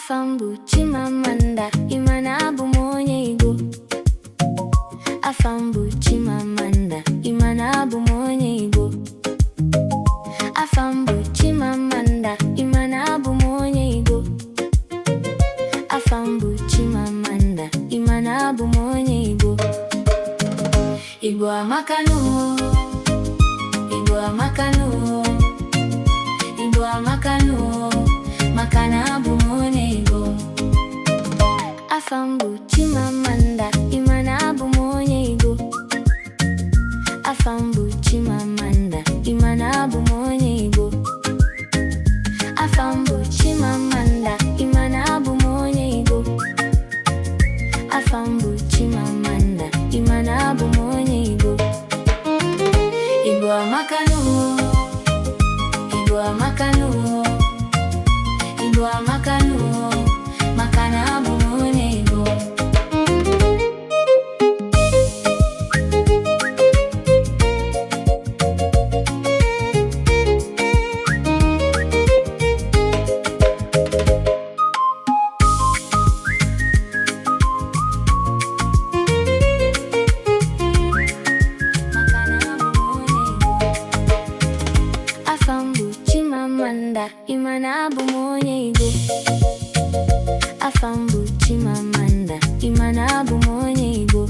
Afa m bụ Chimamanda, ịma na abụ m onye Igbo. Afa m bụ Chimamanda, ịma na abụ m onye Igbo. Afa m bụ Chimamanda, ịma na abụ m onye Igbo. Afa m bụ Chimamanda, ịma na abụ m onye Igbo. Igbo amaka nụ, Igbo amaka nụ, Igbo amaka nụ, maka na abụ m onye Igbo. Afa m bụ Chimamanda, ịma na abụ m onye Igbo. Afa m bụ Chimamanda, ịma na abụ m onye Igbo. Afa m bụ Chimamanda, ịma na abụ m onye Igbo. Afa m bụ Chimamanda, ịma na abụ m onye Igbo. Igbo amaka nụ, Igbo amaka nụ, Igbo amaka nụ, maka na abụ m onye Igbo. Maka na abụ m onye Igbo. Afa m bụ Chimamanda, ịma na abụ m onye Igbo. Afa m bụ Chimamanda, ịma na abụ m onye Igbo.